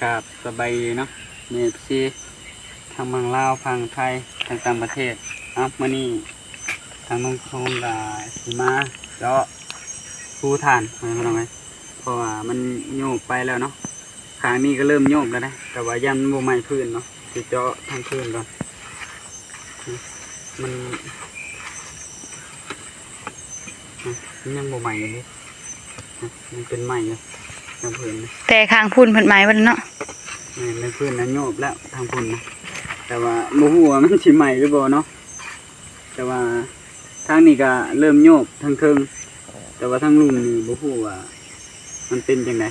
ກາບສະບາຍດີເນາະ ເອັຟຊີ ທັງເມືອງລາວ ຝັ່ງໄທ ທັງຕ່າງປະເທດ. ເອົາ ມື້ນີ້ທາງນ້ອງທົງກະຊິມາເຈາະຮູຖ່ານ ພໍ່ແມ່ພີ່ນ້ອງເອີຍ ເພາະວ່າມັນໂຍບໄປແລ້ວເນາະ. ຂ້າງນີ້ກະເລີ່ມໂຍບແລ້ວເດ້ ແຕ່ວ່າຢ້ານມັນບໍ່ໄໝ້ພື້ນເນາະ ຊິເຈາະທາງພື້ນກ່ອນ. ມັນ ມັນຍັງບໍ່ໄໝ້ເດ້ ມັນເປັນໄໝ້ຢູ່ທາງພື້ນ. ແຕ່ຂ້າງພຸ້ນເພິ່ນໄໝ້ເບິດເນາະ. ແມ່ນ ທາງພື້ນນະໂຍບແລ້ວ ທາງພຸ້ນນະ ແຕ່ວ່າບໍ່ຮູ້ວ່າມັນຊິໄໝ້ຫຼືບໍ່ເນາະ. ແຕ່ວ່າທາງນີ້ກະເລີ່ມໂຍບທາງເທິງ ແຕ່ວ່າທາງລຸ່ມນີ້ບໍ່ຮູ້ວ່າມັນເປັນຈັ່ງໃດ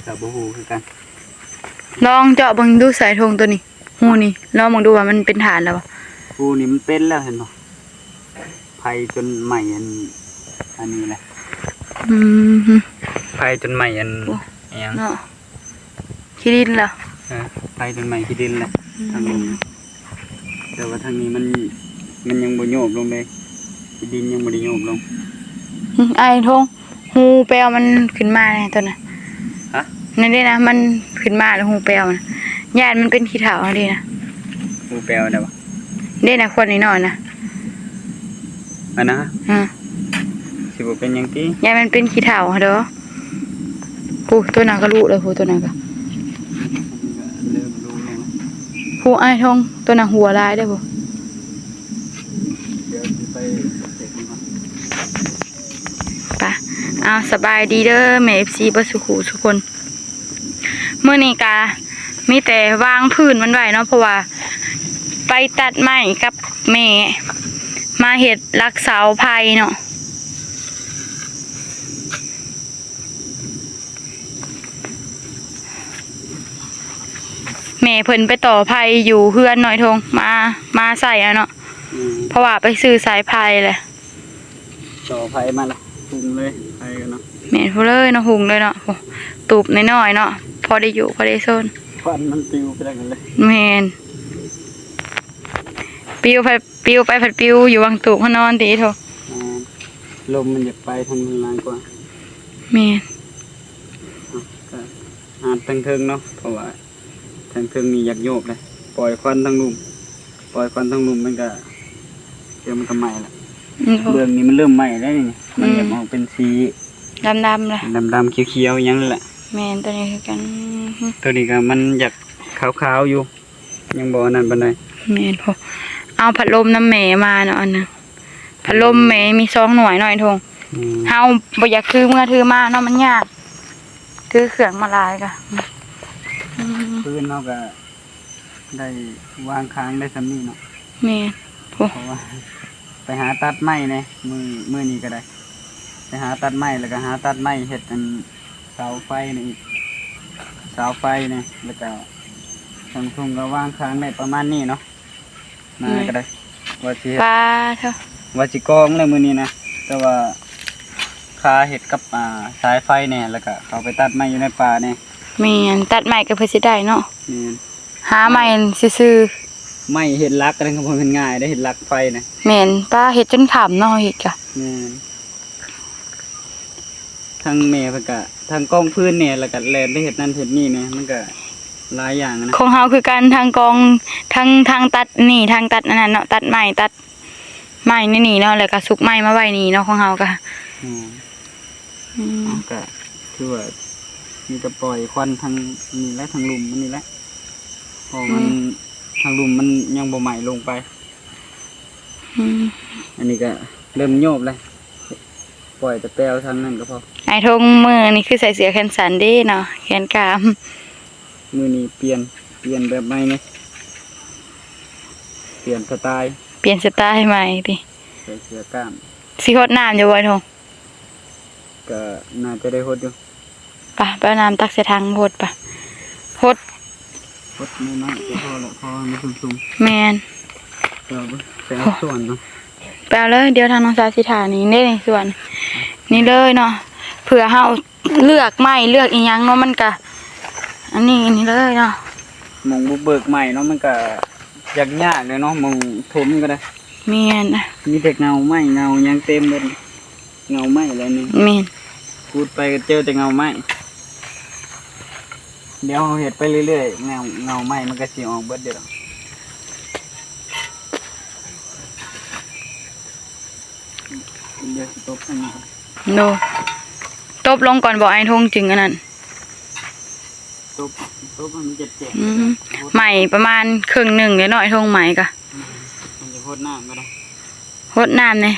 ກະບໍ່ຮູ້ຄືກັນ. ລອງເຈາະເບິ່ງດູ ສາຍຖົງໂຕນີ້ ຮູນີ້ ລອງເບິ່ງດູວ່າມັນເປັນຖານແລ້ວບໍ່. ຮູນີ້ມັນເປັນແລ້ວ ເຫັນບໍ່ ໄຟຈົນໄໝ້ອັນ ອັນນີ້ແຫຼະ. ອືມ ໄຟຈົນໄໝ້ອັນ ໂອ້ ອີ່ຫຍັງເນາະ ຂີ້ດິນແລ້ວ. ເອີ ໄຟຈົນໄໝ້ຂີ້ດິນແລ້ວ ອືມ ທາງລຸ່ມ. ແຕ່ວ່າທາງນີ້ມັນ ມັນຍັງບໍ່ໂຍບລົງເດ້ ຂີ້ດິນຍັງບໍ່ໄດ້ໂຍບລົງ. ອືມ ອ້າຍທົງ ຮູແປວມັນຂຶ້ນມາແນ່ໂຕນະ. ຮະ? ນັ້ນເດ້ນະ ມັນຂຶ້ນມາແລ້ວ ຮູແປວນະ ຢ້ານມັນເປັນຂີ້ເຖົ້າຫັ້ນເດ້ນະ. ຮູແປວໄດ້ບໍ່? ເດ້ນະ ຄວນນ້ອຍໆນະ ອັນນະ. ອືມ ຊິບໍ່ເປັນຫຍັງຕິ ຢ້ານມັນເປັນຂີ້ເຖົ້າຫັ້ນດອກ. ໂອ້ ໂຕນັ້ນກະລຸແລ້ວ ໂອ້ ໂຕນັ້ນກະ ເລີ່ມລຸແລ້ວ. ໂອ້ ອ້າຍທົງ ໂຕນັ້ນຮົ່ວຫຼາຍເດ້ ໂອ້. ດຽວຊິໄປເຊັກມັນກ່ອນ ໄປ. ເອົາ ສະບາຍດີເດີແມ່ ເອັຟຊີ ເບິດສູ່ຄູ່ສູ່ຄົນ. ມື້ນີ້ກະມີແຕ່ວາງພື້ນມັນໄວ້ເນາະ ເພາະວ່າໄປຕັດໄມ້ກັບແມ່ ມາເຮັດຫຼັກເສົາໄຟເນາະ. ແມ່ເພິ່ນໄປຕໍ່ໄຟຢູ່ເຮືອນນ້ອຍທົງ ມາ ມາໃສ່ອະເນາະ. ອືມ ເພາະວ່າໄປຊື້ສາຍໄຟແຫຼະ ຕໍ່ໄຟມາລະ ຮຸ່ງເລີຍໄຟກັນເນາະ. ແມ່ນພຸ້ນເລີຍເນາະ ຮຸ່ງເລີຍເນາະ. ໂອ້ ຕູບນ້ອຍໆເນາະ ພໍໄດ້ຢູ່ ພໍໄດ້ຊົນ. ຄວັນມັນປິວໄປທາງນັ້ນເລີຍ. ແມ່ນ ປິວໄປ ປິວໄປ ພັດປິວຢູ່ຫວ່າງຕູບເຮົານອນຕິໂທ. ແມ່ນ ລົມມັນຢາກໄປທາງນັ້ນຫຼາຍກວ່າ. ແມ່ນ ເອົາ ກະອັດທາງເທິງເນາະ ເພາະວ່າ ທາງເທິງນີ້ຢາກໂຍກເດ້ ປ່ອຍຄວັນທາງລຸ່ມ ປ່ອຍຄວັນທາງລຸ່ມມັນກະ ດຽວມັນກະໄໝ້ລະ. ອືມ ເບື້ອງນີ້ມັນເລີ່ມໄໝ້ແລ້ວນີ້ ມັນ ອືມ ເລີ່ມອອກເປັນສີດຳໆລະ ດຳໆຂຽວໆຫຍັງລະ. ແມ່ນ ໂຕນີ້ຄືກັນ ໂຕນີ້ກະມັນຢາກຂາວໆຢູ່ ຍັງບໍ່ອັນນັ້ນປານໃດ. ແມ່ນ ໂອ້ ເອົາພັດລົມນຳແມ່ມາເນາະ ອັນໜຶ່ງ ພັດລົມແມ່ມີສອງໜ່ວຍເນາະ ໄອ້ທົງ. ອືມ ເຮົາບໍ່ຢາກຖືເມືອຖືມາເນາະ ມັນຍາກ ຖືເຄື່ອງມາຫຼາຍກະ. ອືມ ພື້ນເຮົາກະໄດ້ວາງຄ້າງໄດ້ສ່ຳນີ້ເນາະ. ແມ່ນ ໂອ້ ເພາະວ່າໄປຫາຕັດໄມ້ແດ່ ມື້ ມື້ນີ້ກະໄດ້ ໄປຫາຕັດໄມ້ ແລ້ວກະຫາຕັດໄມ້ເຮັດອັນ ເສົາໄຟນີ້ອີກ ເສົາໄຟນີ້ ແລ້ວກະທາງທຸ່ງກະວາງຄ້າງໄດ້ປະມານນີ້ເນາະ. ມາກະໄດ້ ວ່າຊິເຮັດ ປາເທີ ວ່າຊິກອງແລ້ວມື້ນີ້ນະ ແຕ່ວ່າຄາເຮັດກັບ ອ່າ ສາຍໄຟແດ່ ແລ້ວກະເຂົ້າໄປຕັດໄມ້ຢູ່ໃນປ່າແດ່. ແມ່ນ ຕັດໄມ້ກະເພື່ອຊິໄດ້ເນາະ. ແມ່ນ ຫາໄມ້ຊື່ໆ ໄມ້ເຮັດຫຼັກກະບໍ່ແມ່ນງ່າຍເດ້ ເຮັດຫຼັກໄຟນະ. ແມ່ນ ປາເຮັດຈົນຄ່ຳເນາະ ເຮັດກະ ແມ່ນ. ທັງແມ່ເພິ່ນກະທັງກອງຟືນແດ່ ແລ້ວກະແລ່ນໄປເຮັດນັ້ນເຮັດນີ້ແດ່ ມັນກະຫຼາຍຢ່າງນະ. ຂອງເຮົາຄືກັນ ທັງກອງ ທັງ ທັງຕັດນີ້ ທັງຕັດອັນນັ້ນເນາະ ຕັດໄມ້ ຕັດໄມ້ໃນນີ້ເນາະ ແລ້ວກະສຸກໄມ້ມາໄວ້ນີ້ເນາະ ຂອງເຮົາກະ. ອືມ ອືມ ເຮົາກະຖືວ່າມີແຕ່ປ່ອຍຄວັນທາງນີ້ແຫຼະ ທາງລຸ່ມມັນນີ້ແຫຼະ ເພາະມັນ ອືມ ທາງລຸ່ມມັນຍັງບໍ່ໄໝ້ລົງໄປ. ອືມ ອັນນີ້ກະເລີ່ມໂຍບແລ້ວ ປ່ອຍແຕ່ແປວທາງນັ້ນກະພໍ. ອ້າຍທົງ ມື້ນີ້ຄືໃສ່ເສື້ອແຂນສັ້ນເດ້ເນາະ ແຂນກາມ. ມື້ນີ້ປ່ຽນ ປ່ຽນແບບໃໝ່ເນາະ ປ່ຽນສະໄຕ ປ່ຽນສະໄຕໃໝ່ຕິ ໃສ່ເສື້ອກ້າມ. ຊິຫົດນ້ຳຢູ່ບໍ່ ອ້າຍທົງ? ກະໜ້າຈະໄດ້ຫົດຢູ່. ປະ ໄປເອົານ້ຳຕັກໃສ່ຖັງຫົດປະ ຫົດ ຫົດນ້ອຍໆກະພໍລະ ພໍໃຫ້ມັນຊຸ່ມໆ. ແມ່ນ ເອົາໄປ ໄປເອົາສວນເນາະ ໄປເອົາເລີຍ ດຽວທາງນ້ອງສາວຊິຖ້ານີ້ເດ້ ສວນນີ້ເລີຍເນາະ ເພື່ອເຮົາເລືອກໄມ້ເລືອກອີ່ຫຍັງເນາະ ມັນກະອັນນີ້ນີ້ເລີຍເນາະ. ໝ່ອງບຸກເບີກໃໝ່ເນາະ ມັນກະ ຢາກຍາກເລີຍເນາະ ໝ່ອງຖົມກະໄດ້. ແມ່ນ ມີແຕ່ເງົາໄມ້ເງົາຫຍັງເຕັມເບິດ ເງົາໄມ້ແຫຼະນີ້. ແມ່ນ ຂຸດໄປກະເຈີແຕ່ເງົາໄມ້. ດຽວເຮົາເຮັດໄປເລື້ອຍໆ ເຫງົາ ເຫງົາໄມ້ມັນກໍຊິອອກເບິດຢູ່ດອກ. ດຽວຊິຕົບໃຫ້ມັນ ໂດ ຕົບລົງກ່ອນບໍ່ ອ້າຍທົງ ຈຶ່ງອັນນັ້ນ? ຕົບ ຕົບໃຫ້ມັນແຈບໆ ອືມ ໄໝ້ປະມານເຄິ່ງໜຶ່ງແລ້ວເນາະ ອ້າຍທົງ ໄໝ້ກະ ອືມ ມັນຈະຫົດນ້ຳກໍໄດ້ ຫົດນ້ຳແດ່.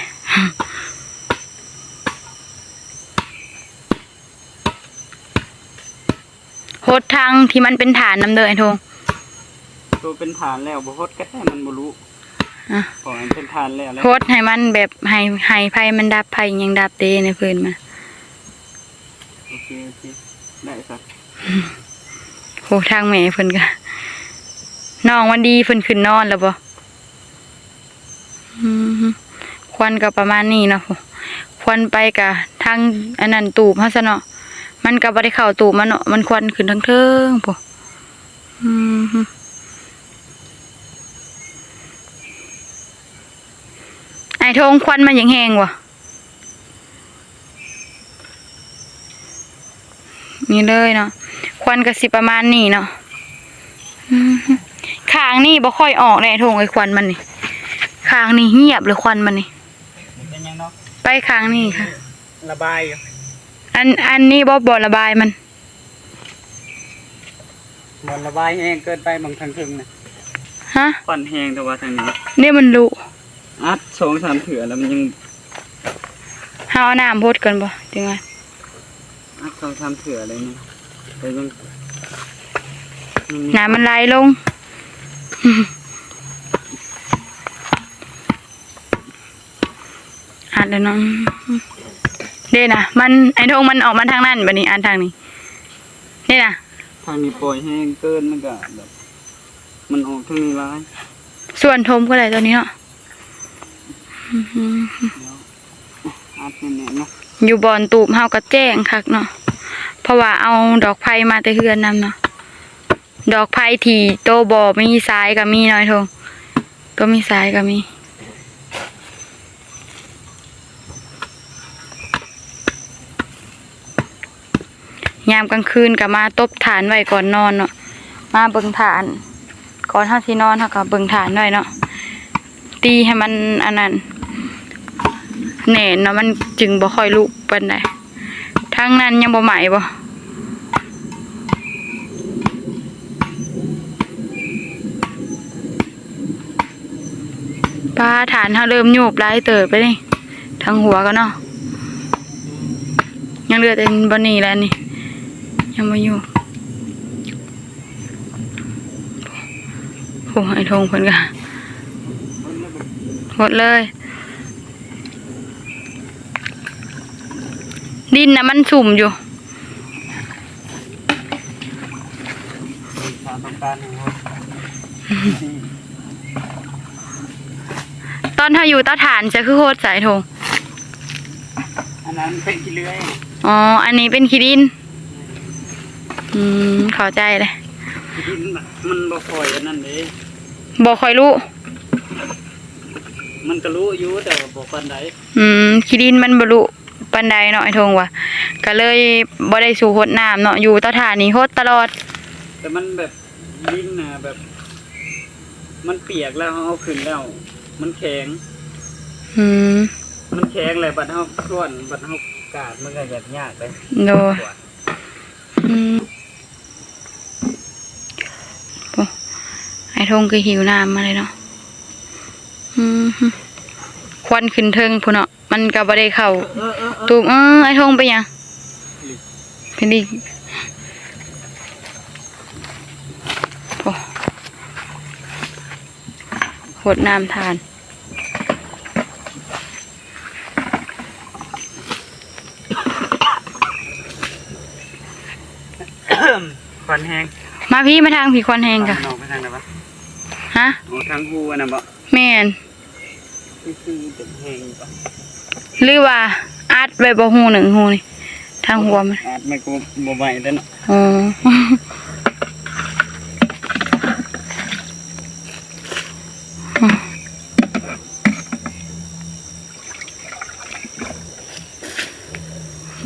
ຫົດທາງທີ່ມັນເປັນຖານນຳເດີ ອ້າຍທົງ. ໂຕເປັນຖານແລ້ວບໍ່ຫົດກໍໄດ້ ມັນບໍ່ລຸ. ອະ ເພາະມັນເປັນຖານແລ້ວແຫຼະ ຫົດໃຫ້ມັນແບບ ໃຫ້ ໃຫ້ໄຟມັນດັບ ໄຟຫຍັງດັບເດ້ໃນພື້ນມາ. ໂອເຄ ໂອເຄ ໄດ້ຊະ. ໂອ້ ທາງແມ່ເພິ່ນກະ ນ້ອງວັນດີເພິ່ນຂຶ້ນນອນແລ້ວບໍ່? ອືມ ຄວັນກໍປະມານນີ້ເນາະ ຄວັນໄປກະທາງອັນນັ້ນຕູບເຮົາຊະເນາະ ມັນກໍບໍ່ໄດ້ເຂົ້າຕູບມັນເນາະ ມັນຄວັນຂຶ້ນທາງເທິງພຸ້ນ. ອືມ ອ້າຍທົງ ຄວັນມັນຍັງແຮງບໍ່? ນີ້ເລີຍເນາະ ຄວັນກໍຊິປະມານນີ້ເນາະ. ອືມ ຂ້າງນີ້ບໍ່ຄ່ອຍອອກແດ່ ອ້າຍທົງເອີຍ ຄວັນມັນນີ້ ຂ້າງນີ້ຮຽບເລີຍ ຄວັນມັນນີ້. ເປັນຫຍັງເນາະ? ໄປຂ້າງນີ້ ລະບາຍຢູ່ ອັນ ອັນນີ້ບໍ່ ບໍ່ລະບາຍມັນ. ມັນລະບາຍແຮງເກີນໄປ ບາງທາງເທິງນະ. ຮະ? ຄວັນແຮງແຕ່ວ່າທາງນີ້ ນີ້ມັນລຸ ອັດສອງສາມເທື່ອແລ້ວມັນຍັງ ເຮົາເອົານ້ຳຫົດກ່ອນບໍ່ ຈັ່ງວ່າ ອັດສອງສາມເທື່ອແລ້ວຍັງ ແຕ່ຍັງ ນ້ຳມັນໄຫຼລົງ. ອັດແລ້ວເນາະ ເດ້ນະ ມັນ ໄອ້ທົງ ມັນອອກມາທາງນັ້ນ ບາດນີ້ອັດທາງນີ້ ເດ້ນະ ທາງນີ້ປ່ອຍແຮງເກີນ ມັນກະແບບ ມັນອອກທາງນີ້ຫຼາຍ. ສ່ວນຖົມກໍໄດ້ຕົວນີ້ເນາະ. ດຽວອັດແໜ້ນໆ ເນາະ ຢູ່ບ່ອນຕູບເຮົາກໍແຈ້ງຄັກເນາະ ເພາະວ່າເອົາດອກໄຟມາແຕ່ເຮືອນນຳເນາະ. ດອກໄຟທີ່ໂຕບໍ່ມີສາຍກໍມີເນາະ ໄອ້ທົງ ໂຕມີສາຍກໍມີ. ຍາມກາງຄືນກໍມາຕົບຖ່ານໄວ້ກ່ອນນອນເນາະ ມາເບິ່ງຖ່ານ ກ່ອນເຮົາຊິນອນ ເຮົາກໍເບິ່ງຖ່ານໄວ້ເນາະ ຕີໃຫ້ມັນອັນນັ້ນ ແໜ້ນເນາະ ມັນຈຶ່ງບໍ່ຄ່ອຍລຸປານໃດ. ທາງນັ້ນຍັງບໍ່ໄໝ້ບໍ່? ປາ ຖ່ານເຮົາເລີ່ມຍູບຫຼາຍເຕີບໄປນີ້ ທາງຫົວກໍເນາະ ຍັງເຫຼືອແຕ່ບ່ອນນີ້ແຫຼະນີ້ ຍັງບໍ່ຍູບ. ໂອ້ ໄອ້ທົງເພິ່ນກະຫົດເລີຍ ດິນນະມັນຊຸ່ມຢູ່. ຕອນເຮົາຢູ່ເຕົາຖ່ານ ຈະຄືໂຄດໃສ ໂທງ? ອັນນັ້ນເປັນຂີ້ເລື່ອຍ. ອໍ ອັນນີ້ເປັນຂີ້ດິນ. ອືມ ເຂົ້າໃຈເລີຍ. ຂີ້ດິນມັນ ມັນບໍ່ຄ່ອຍອັນນັ້ນເດ້. ບໍ່ຄ່ອຍລຸ? ມັນກະລຸຢູ່ ແຕ່ວ່າບໍ່ປານໃດ. ອືມ ຂີ້ດິນມັນບໍ່ລຸປານໃດເນາະ ອ້າຍທົງວ່າ ກະເລີຍບໍ່ໄດ້ສູ່ຫົດນ້ຳເນາະ. ຢູ່ເຕົາຖ່ານນີ້ຫົດຕະຫຼອດ. ແຕ່ມັນແບບ ດິນນະແບບ ມັນປຽກແລ້ວ ເຮົາເອົາຂຶ້ນແລ້ວ ມັນແຂງ. ອືມ ມັນແຂງແລ້ວ ບັດເຮົາຄ້ອນ ບັດເຮົາກາດ ມັນກະຢາກຍາກເດ້. ໂດຍ. ອືມ ໂອ້ ອ້າຍທົງກະຫິວນ້ຳມາເລີຍເນາະ. ອືມ ຄວັນຂຶ້ນເທິງພຸ້ນເນາະ. ມັນກະບໍ່ໄດ້ເຂົ້າຕູບ. ເອີ ອ້າຍທົງໄປຫຍັງ? ໄປດິ ໂອ້ ຫົດນ້ຳຖ່ານ. ຄວັນແຮງ. ມາພີ້ ມາທາງພີ້ ຄວັນແຮງກະ. ອອກໄປທາງໃດວະ? ຮະ? ໂອ ທາງຮູອັນນັ້ນບໍ? ແມ່ນ. ຄື ຄືເປັນແຮງຢູ່ປະ ຫຼືວ່າອັດໄວ້ບໍ່ ຮູໜຶ່ງ ຮູນີ້ ທາງຫົວມັນ? ອັດໄວ້ກໍບໍ່ໄໝ້ແລ້ວເນາະ. ອໍ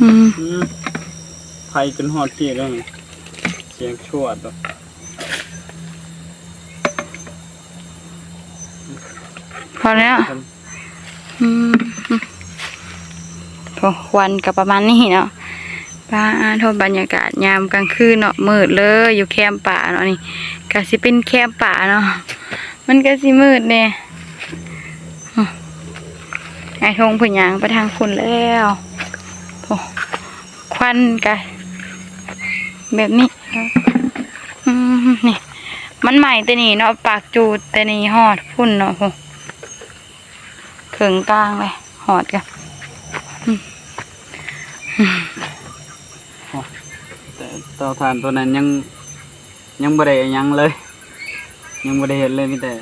ອືມ ອືມ ໄຟຈົນຮອດພີ້ແລ້ວນີ້. ສຽງຊວດ ພໍແລ້ວ. ອືມ ໂອ້ ຄວັນກໍປະມານນີ້ເນາະ. ປາໂທ ບັນຍາກາດຍາມກາງຄືນເນາະ ມືດເລີຍ ຢູ່ແຄມປ່າເນາະ. ນີ້ກໍຊິເປັນແຄມປ່າເນາະ ມັນກໍຊິມືດແດ່. ອືມ ອ້າຍທົງເພິ່ນຍ່າງໄປທາງພຸ້ນແລ້ວ. ໂອ້ ຄວັນກະແບບນີ້. ອືມ ນີ້ ມັນໄໝ້ແຕ່ນີ້ເນາະ ປາກຈູດແຕ່ນີ້ຮອດພຸ້ນເນາະ. ໂອ້ ເຄິ່ງກາງເລີຍ ຮອດກະ ອືມ ໂອ້ ແຕ່ເຕົາຖ່ານຕົວນັ້ນຍັງ ຍັງບໍ່ໄດ້ຫຍັງເລີຍ ຍັງບໍ່ໄດ້ເຮັດເລີຍ ມີແຕ່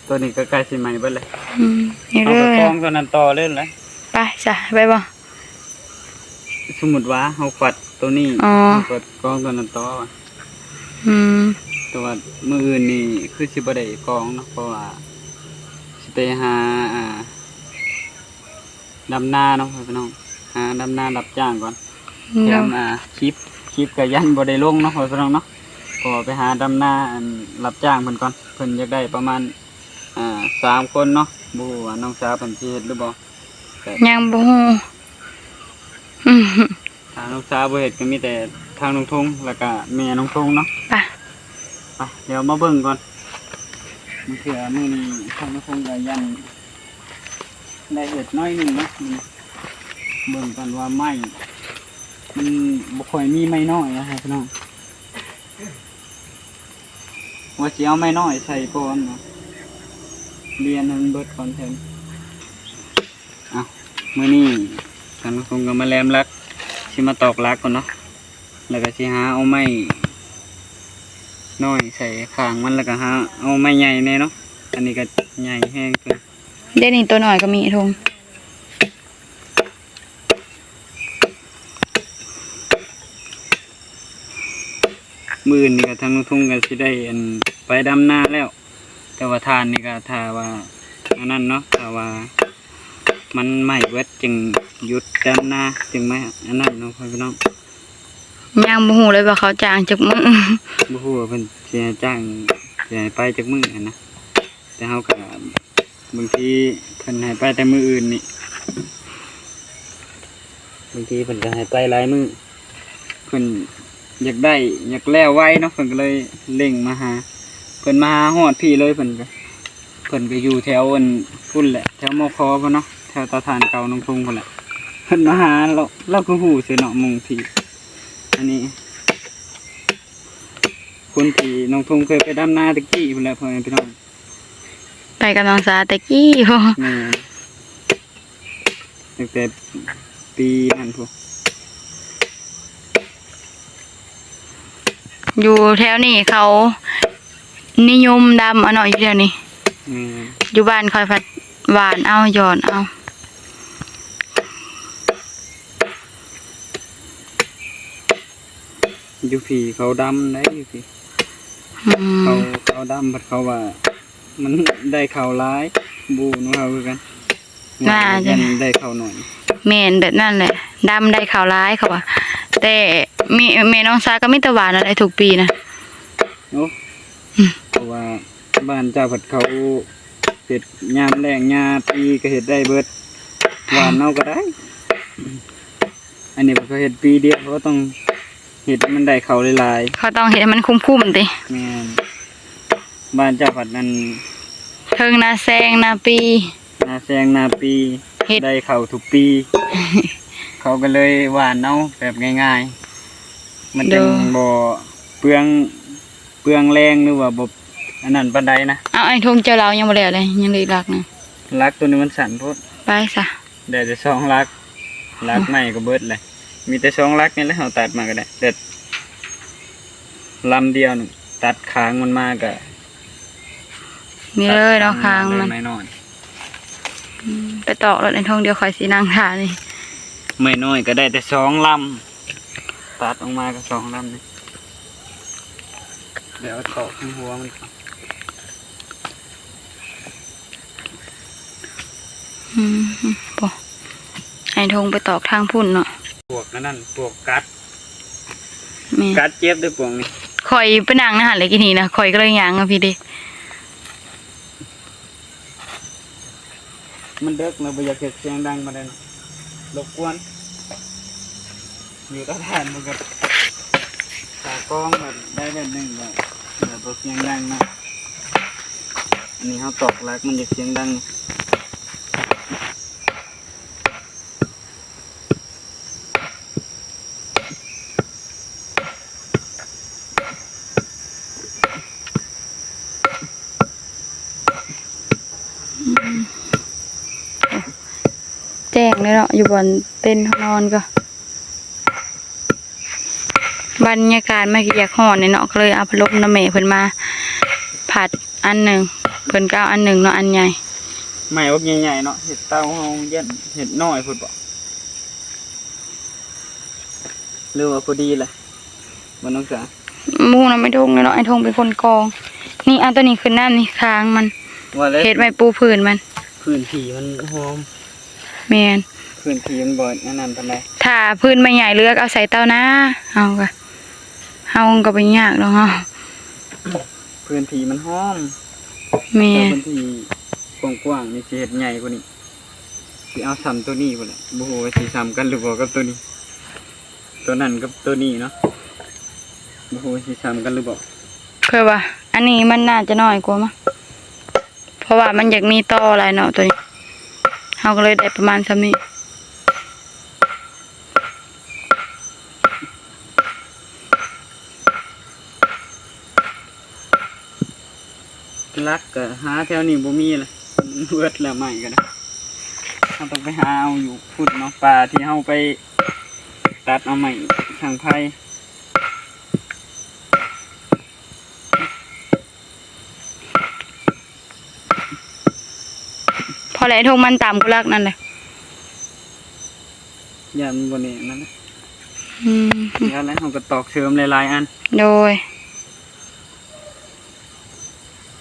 ຕົວນີ້ກໍໃກ້ຊິໄໝ້ເບິດແລ້ວ. ອືມ ນີ້ເລີຍ ເອົາໄປກອງຕົວນັ້ນຕໍ່ເລີຍແຫຼະ. ໄປຊະ ໄປບໍ່? ສົມມຸດວ່າເຮົາຄວັດຕົວນີ້ ອໍ ເຮົາຄວັດກອງຕົວນັ້ນຕໍ່. ອືມ ແຕ່ວ່າມື້ອື່ນນີ້ຄືຊິບໍ່ໄດ້ກອງເນາະ ເພາະວ່າຊິໄປຫາ ອ່າ ດຳນາເນາະ ພີ່ນ້ອງ ຫາດຳນາຮັບຈ້າງກ່ອນ. ແຖມ ອ່າ ຄລິບ ຄລິບກໍຢ້ານບໍ່ໄດ້ລົງເນາະ ພີ່ນ້ອງເນາະ ກໍໄປຫາດຳນາ ອັນ ຮັບຈ້າງເພິ່ນກ່ອນ. ເພິ່ນຢາກໄດ້ປະມານ ອ່າ ສາມຄົນເນາະ ບໍ່ຮູ້ວ່ານ້ອງສາວເພິ່ນຊິເຮັດຫຼືບໍ່. ຍັງບໍ່ຮູ້ ຖ້ານ້ອງສາວບໍ່ເຮັດກໍມີແຕ່ທາງນ້ອງທົງ ແລ້ວກໍແມ່ນ້ອງທົງເນາະ. ໄປ ໄປ ດຽວມາເບິ່ງກ່ອນ ບາງເທື່ອມື້ນີ້ທາງນ້ອງທົງກໍຢ້ານ ໄດ້ເຮັດໜ້ອຍໜຶ່ງເນາະ. ເບິ່ງກັນວ່າໄມ້ ມັນບໍ່ຄ່ອຍມີໄມ້ນ້ອຍນະພີ່ນ້ອງ ວ່າຊິເອົາໄມ້ນ້ອຍໃສ່ກ່ອນເນາະ ລຽນໃຫ້ມັນເບິດກ່ອນເທື່ອ. ເອົ້າ ມື້ນີ້ທາງນ້ອງທົງກໍມາແລມຫຼັກ ຊິມາຕອກຫຼັກກ່ອນເນາະ ແລ້ວກໍຊິຫາເອົາໄມ້ນ້ອຍໃສ່ຂ້າງມັນ ແລ້ວກໍຫາເອົາໄມ້ໃຫຍ່ແດ່ເນາະ. ອັນນີ້ກໍໃຫຍ່ແຮງເກີນ. ເດນີ້ ຕົວນ້ອຍກໍມີ ອ້າຍທົງ. ມື້ອື່ນນີ້ກໍທາງລຸງທຸງກໍຊິໄດ້ ອັນ ໄປດຳນາແລ້ວ ແຕ່ວ່າຖ່ານນີ້ກໍຖ້າວ່າອັນນັ້ນເນາະ ຖ້າວ່າມັນໄໝ້ເບິດຈຶ່ງຢຸດດຳນາ ຈຶ່ງມາອັນນັ້ນເນາະ ພໍ່ແມ່ພີ່ນ້ອງ. ຍັງບໍ່ຮູ້ເລີຍວ່າເຂົາຈ້າງຈັກມື້ ບໍ່ຮູ້ວ່າເພິ່ນຊິໃຫ້ຈ້າງ ຊິໃຫ້ໄປຈັກມື້ຫັ້ນນະ ແຕ່ເຮົາກໍ ບາງທີເພິ່ນໃຫ້ໄປແຕ່ມື້ອື່ນນີ້ ບາງທີເພິ່ນກໍໃຫ້ໄປຫຼາຍມື້ ເພິ່ນຢາກໄດ້ ຢາກແລ້ວໄວເນາະ ເພິ່ນກໍເລີຍເລັ່ງມາຫາ ເພິ່ນມາຫາຮອດພີ້ເລີຍ ເພິ່ນກໍ ເພິ່ນກໍຢູ່ແຖວອັນພຸ້ນແຫຼະ ແຖວ ມຄ ພຸ້ນເນາະ ແຖວເຕົາຖ່ານເກົ່ານ້ອງທຸງພຸ້ນແຫຼະ ເພິ່ນມາຫາ ລາວ ລາວຄືຮູ້ຊື່ເນາະ ໝູ່ທີ່ ອັນນີ້ ຄົນທີ່ນ້ອງທຸງເຄີຍໄປດຳນາແຕ່ກີ້ພຸ້ນແຫຼະ ພໍ່ແມ່ພີ່ນ້ອງ. ໄປກັບນ້ອງສາແຕ່ກີ້ພຸ້ນ ແມ່ນ ຕັ້ງແຕ່ປີນັ້ນພຸ້ນ ຢູ່ແຖວນີ້ເຂົານິຍົມດຳເອົາເນາະ ຢູ່ແຖວນີ້ ແມ່ນ ຢູ່ບ້ານຂ້ອຍພັດຫວ່ານເອົາ ຫຍ້ອນເອົາ. ຢູ່ພີ້ເຂົາດຳໄດ໋ ຢູ່ພີ້ ອືມ ເຂົາ ເຂົາດຳ ບັດເຂົາວ່າມັນໄດ້ເຂົ້າຫຼາຍ ບໍ່ນຳເຮົາຄືກັນ ວ່າ ວ່າຈະໄດ້ເຂົ້າໜ້ອຍ ແມ່ນແບບນັ້ນແຫຼະ ດຳໄດ້ເຂົ້າຫຼາຍເຂົາວ່າ ແຕ່ມີ ແມ່ນ້ອງສາກໍມີແຕ່ຫວ່ານເອົາໄດ໋ທຸກປີນະ ໂອ້ ອືມ ເພາະວ່າ ບ້ານເຈົ້າພັດເຂົາເຮັດຍາມແລ້ງ ຍາມປີກໍເຮັດໄດ້ເບິດ ຫວ່ານເອົາກໍໄດ້ ອັນນີ້ເຂົາເຮັດປີດຽວ ເຂົາກໍຕ້ອງເຮັດໃຫ້ມັນໄດ້ເຂົ້າຫຼາຍໆ ເຂົາຕ້ອງເຮັດໃຫ້ມັນຄຸ້ມໆຕິ ແມ່ນ ບ້ານເຈົ້າພັດນັ້ນ ເທິງນາແຊງນາປີ ນາແຊງນາປີ ເຮັດ ໄດ້ເຂົ້າທຸກປີ ເຂົາກໍເລີຍຫວ່ານເອົາແບບງ່າຍໆ ມັນຈັ່ງ ໂດຍ ບໍ່ເປືອງ ເປືອງແຮງ ຫຼືວ່າບໍ່ອັນນັ້ນປານໃດນະ. ເອົາ ອ້າຍທົງ ເຈົ້າລາວຍັງບໍ່ແລ້ວເລີຍ ຍັງເຫຼືອອີກຫຼັກໜຶ່ງ ຫຼັກໂຕນີ້ມັນສັ້ນໂພດ ໄປຊະ ໄດ້ແຕ່ສອງຫຼັກ ຫຼັກໄມ້ກໍເບິດແຫຼະ ມີແຕ່ສອງຫຼັກນີ້ແຫຼະ ເຮົາຕັດມາກໍໄດ້ ແຕ່ລຳດຽວນີ້ ຕັດຄາງມັນມາກໍ ນີ້ເລີຍເນາະ ຄາງມັນ ໄມ້ນ້ອຍ ອືມ ໄປຕອກໂລດ ອ້າຍທົງ ດຽວຂ້ອຍຊິນັ່ງຖ້ານີ້ ໄມ້ນ້ອຍກໍໄດ້ແຕ່ສອງລຳ ຕັດອອກມາກໍສອງລຳນີ້ ດຽວຕອກທາງຫົວມັນກ່ອນ ອືມ ໂອ້ ອ້າຍທົງໄປຕອກທາງພຸ້ນເນາະ ປວກອັນນັ້ນ ປວກກັດ ແມ່ນ ກັດເຈັບເດີ້ ປວກນີ້ ຂ້ອຍໄປນັ່ງໃນຫັ້ນແຫຼະ ກີ້ນີ້ນະ ຂ້ອຍກໍເລີຍຍ່າງມາພີ້ເດ້. ມັນເດິກແລ້ວ ບໍ່ຢາກເຮັດສຽງດັງປານໃດເນາະ ລົບກວນ. ຢູ່ຕາທ່ານມັນກໍ ຕາກ້ອງແບບໃດແບບໜຶ່ງແຫຼະ ແບບບໍ່ສຽງດັງເນາະ. ອັນນີ້ເຮົາຕອກຫຼັກ ມັນຢາກສຽງດັງ. ແຈ້ງເລີຍເນາະ ຢູ່ບ່ອນເຕັນເຮົານອນກໍ ບັນຍາກາດມັນກໍຢາກຮ້ອນແດ່ເນາະ ກໍເລີຍເອົາພັດລົມນຳແມ່ເພິ່ນມາພັດອັນໜຶ່ງ ເພິ່ນກໍເອົາອັນໜຶ່ງເນາະ ອັນໃຫຍ່. ໄມ້ບັກໃຫຍ່ໆເນາະ ເຮັດເຕົາເຮົາຢ້ານເຮັດນ້ອຍໂພດບໍ ຫຼືວ່າພໍດີລະ ບໍ່ນ້ອງສາ? ໝູ່ນຳໄອ້ທົງເນາະ ໄອ້ທົງເປັນຄົນກອງ. ນີ້ ເອົາຕົວນີ້ຂຶ້ນນຳນີ້ ຄາງມັນ ວ່າແລ້ວ ເຮັດໄມ້ປູພື້ນມັນ ພື້ນທີ່ມັນຫອມ. ແມ່ນ ພື້ນທີ່ມັນບໍ່ອັນນັ້ນປານໃດ. ຖ້າພື້ນໄມ້ໃຫຍ່ເລືອກເອົາໃສ່ເຕົານາ ເຮົາກໍ ເຮົາກໍບໍ່ຍາກດອກເຮົາ ພື້ນທີ່ມັນຫອມ. ແມ່ນ ຖ້າພື້ນທີ່ກວ້າງໆນີ້ ຊິເຮັດໃຫຍ່ກວ່ານີ້ ຊິເອົາສ່ຳຕົວນີ້ພຸ້ນແຫຼະ. ບໍ່ຮູ້ວ່າຊິສ່ຳກັນຫຼືບໍ່ກັບຕົວນີ້ ຕົວນັ້ນກັບຕົວນີ້ເນາະ ບໍ່ຮູ້ວ່າຊິສ່ຳກັນຫຼືບໍ່. ຂ້ອຍວ່າອັນນີ້ມັນໜ້າຈະນ້ອຍກວ່າມັ້ງ ເພາະວ່າມັນຢາກມີຕໍ່ຫຼາຍເນາະ ຕົວນີ້ ເຮົາກໍເລີຍໄດ້ປະມານສ່ຳນີ້. ຫຼັກກໍຫາແຖວນີ້ບໍ່ມີລະ ເບິດແລ້ວໄມ້ກໍໄດ້. ເຮົາຕ້ອງໄປຫາເອົາຢູ່ພຸ້ນເນາະ ປ່າທີ່ເຮົາໄປຕັດເອົາໄມ້ສັງໄພ. ພໍແລ້ວ ທົ່ງມັນຕ່ຳກວ່າຫຼັກນັ້ນແຫຼະ ຢ້ານມັນບໍ່ແໜ້ນນັ້ນແຫຼະ. ອືມ ແລ້ວເຮົາກໍຕອກເສີມຫຼາຍໆອັນ. ໂດຍ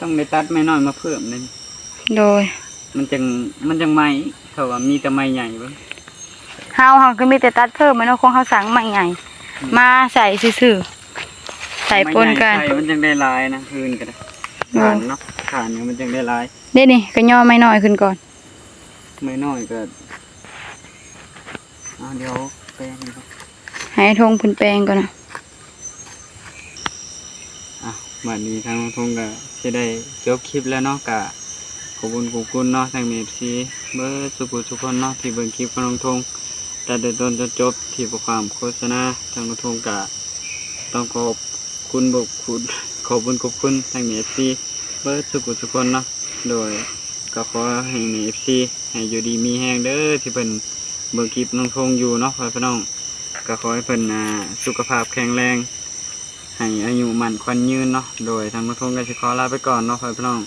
ຕ້ອງໄດ້ຕັດໄມ້ນ້ອຍມາເພີ່ມເດ້. ໂດຍ ມັນຈັ່ງ ມັນຈັ່ງໃໝ່ ຖ້າວ່າມີແຕ່ໄມ້ໃຫຍ່ເບິ່ງ. ເຮົາ ເຮົາກໍມີແຕ່ຕັດເພີ່ມແມ່ນເນາະ ຂອງເຮົາສັ່ງໄມ້ໃຫຍ່ ອືມ ມາໃສ່ຊື່ໆ ໃສ່ປົນກັນ ໄມ້ໃຫຍ່ໃສ່ມັນຈັ່ງໄດ້ຫຼາຍນະ ຄືນກໍໄດ້. ໂດຍ ຖ່ານເນາະ ຖ່ານນີ້ມັນຈັ່ງໄດ້ຫຼາຍ. ເດ້ນີ້ ກໍຍໍໄມ້ນ້ອຍຂຶ້ນກ່ອນ ໄມ້ນ້ອຍກໍ ເອົາ ດຽວແປງກ່ອນ ໃຫ້ທົງເພິ່ນແປງກ່ອນນະ. ອ່ະ ບາດນີ້ທາງນ້ອງທົງກໍຊິໄດ້ຈົບຄລິບແລ້ວເນາະ ກໍຂອບຄຸນຂອບຄຸນເນາະ ທັງເອັຟຊີເບິດສູ່ຜູ້ສູ່ຄົນເນາະ ທີ່ເບິ່ງຄລິບຂອງນ້ອງທົງ ແຕ່ຕົ້ນຈົນຈົບ ທີ່ບໍ່ຂ້າມໂຄສະນາ. ທາງນ້ອງທົງກໍຕ້ອງຂອບຄຸນ ບໍ່ຄຸນ ຂອບຄຸນຂອບຄຸນທັງເອັຟຊີເບິດສູ່ຜູ້ສູ່ຄົນເນາະ. ໂດຍ ກໍຂໍໃຫ້ເອັຟຊີ ໃຫ້ຢູ່ດີມີແຮງເດີ ທີ່ເພິ່ນເບິ່ງຄລິບນ້ອງທົງຢູ່ເນາະ ພໍ່ແມ່ພີ່ນ້ອງ. ກໍຂໍໃຫ້ເພິ່ນ ອ່າ ສຸຂະພາບແຂງແຮງ ໃຫ້ອາຍຸໝັ້ນຂວັນຍືນເນາະ. ໂດຍ ທາງນ້ອງທົງກໍຊິຂໍລາໄປກ່ອນເນາະ ພໍ່ແມ່ພີ່ນ້ອງ.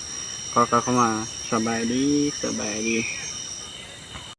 ຂໍກ່າວຄຳວ່າສະບາຍດີ ສະບາຍດີ.